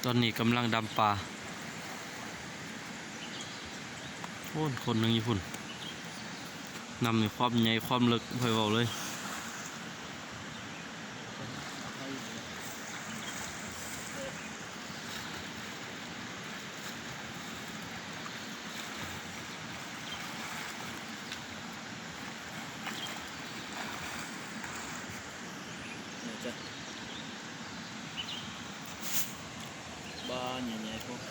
ຕອນນີ້ກຳລັງດຳປາ. ໂອ້ ຄົນໜຶ່ງຢູ່ພຸ້ນ. ນ້ຳນີ້ຄວາມໃຫຍ່ຄວາມເລິກ ບໍ່ໃຫ້ເວົ້າເລີຍ. ບໍ່ໃຫຍ່ໆ ພວກ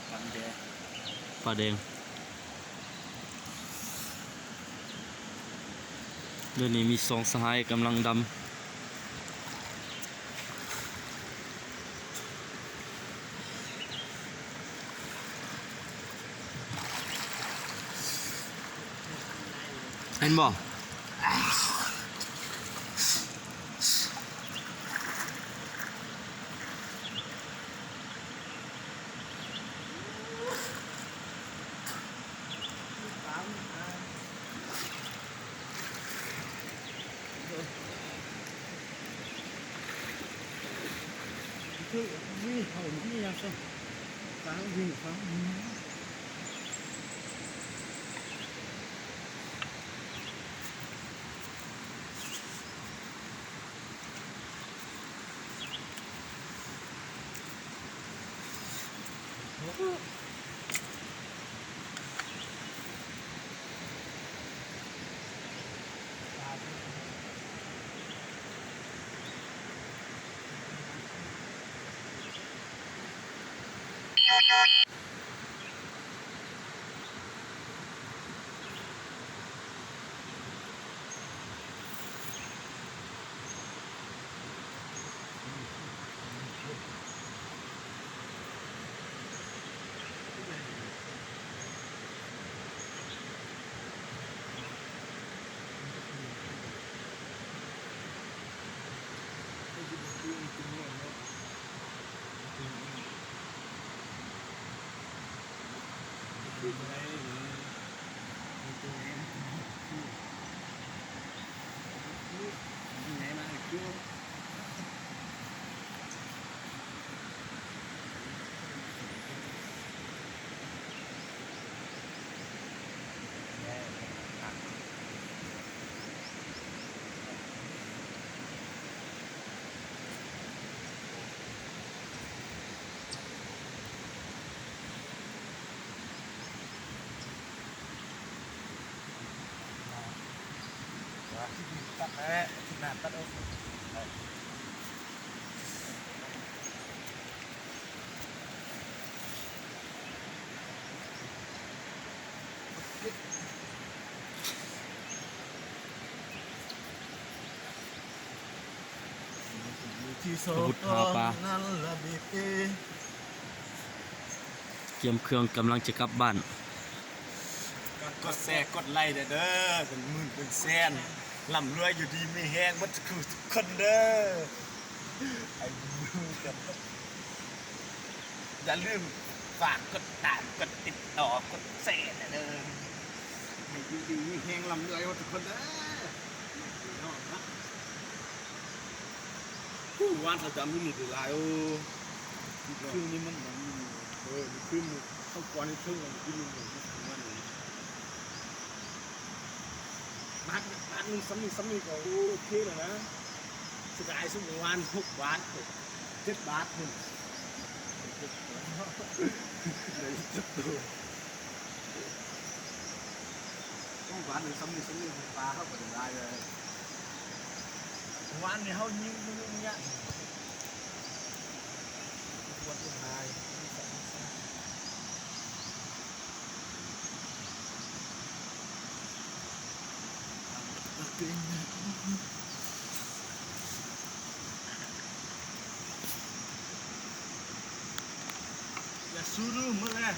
ປາແດງ ປາແດງ. ດຽວນີ້ມີສອງສະຫາຍກຳລັງດຳ. ເຫັນບໍ່? ອາວຸດຫາປາ ກຽມເຄື່ອງກຳລັງຈະກັບບ້ານ. ກົດແຊ ກົດໄລແດ່ເດີ ເປັນໝື່ນເປັນແສນ ລ່ຳລວຍຢູ່ດີມີແຮງເບິດທຸກຄົນເດີ. ໄອ້ ຢ່າລືມຝາກກົດຕາມ ກົດຕິດຕໍ່ ກົດແຊແດ່ເດີ ໃຫ້ຢູ່ດີມີແຮງ ລ່ຳລວຍເບິດທຸກຄົນເດີ. ໂອ້ ວານເຂົາຈຳຢູ່ນີ້ໄດ້ຫຼາຍ ໂອ້ ຄືນີ້ມັນ ເອີ ຄືມື້ເຮົາກວານໃນເທິງ ຄືມື້ນີ້ມັນ ບາດ ບາດໜຶ່ງສ່ຳນີ້ ສ່ຳນີ້ກໍ ໂອ້ ໂອເຄແລ້ວນະ. ເສຍດາຍຊຸມມື້ວານ ຫົກບາດ ເຈັດບາດພຸ້ນ ໄດ້ເຈັດໂຕ. ໂອ້ ບາດໜຶ່ງສ່ຳນີ້ ສ່ຳນີ້ ປາເຮົາກໍໄດ້ຫຼາຍເລີຍ. ວານນີ້ເຮົາຍິງຢູ່ນີ້ ຄວນເປັນຫາຍ ຢ່າສູ້ດູໝົດແລ້ວ.